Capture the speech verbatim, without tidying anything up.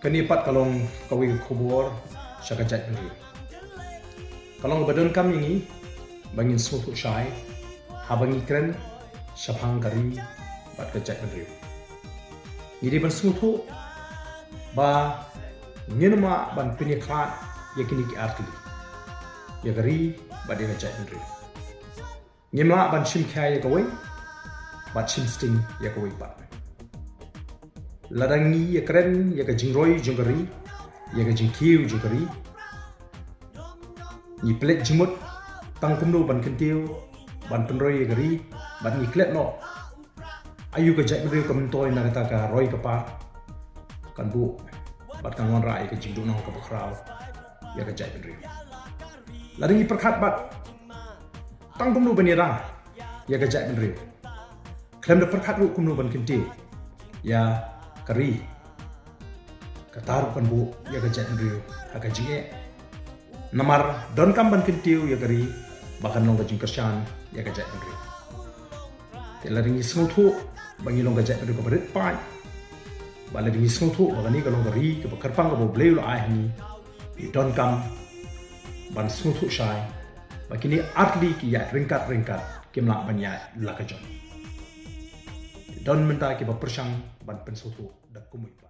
Kane pat ka long kawei ka khubor sha ka jaitbynriew. Ka long ba donkam ïa ngi ba ngin sngewthuh shai haba ngi kren shaphang ka ri bad ka jaitbynriew. Ngi dei ban sngewthuh ba ngim lah ban pynïakhlad ïa kine ki artylli, ïa ka ri bad ïa ka jaitbynriew. Ngim lah ban shim khia ïa kawei bad shim sting ïa kawei pat. Lada ngi ïakren ïa ka jingroi jong ka ri, ïa ka jingkiew jong ka ri, ngi pynleit jingmut tang kumno ban kyntiew, ban pynroi ïa ka ri, bad ngi klet noh aïu ka jaitbynriew ka myntoi na kata ka roi ka par, kan buh bad kan wanrah ïa ka jingduhnong kaba khraw ïa ka jaitbynriew. Lada ngi pyrkhat bad tang kumno ban ïada ïa ka jaitbynriew, khlem da pyrkhat ruh kumno ban kyntiew ïa ka ri, kata ruh kan buh ïa ka jaitbynriew ha ka jingeh. Namar donkam ban kyntiew ïa ka ri ba kan long ka jingkyrshan ïa ka jaitbynriew. Te lada ngi sngewthuh ba ngi long ka jaitbynriew kaba rit paid, ba lada ngi sngewthuh ba kane ka long ka ri kaba kyrpang kaba U Blei u la ai ha ngi, ngi donkam ban sngewthuh shai ba kine artylli ki ïaid ryngkat ryngkat, kim lah ban ïaid la ka jong. Don mynta kiba pyrshang ban pynsngewthuh da kumwei pat.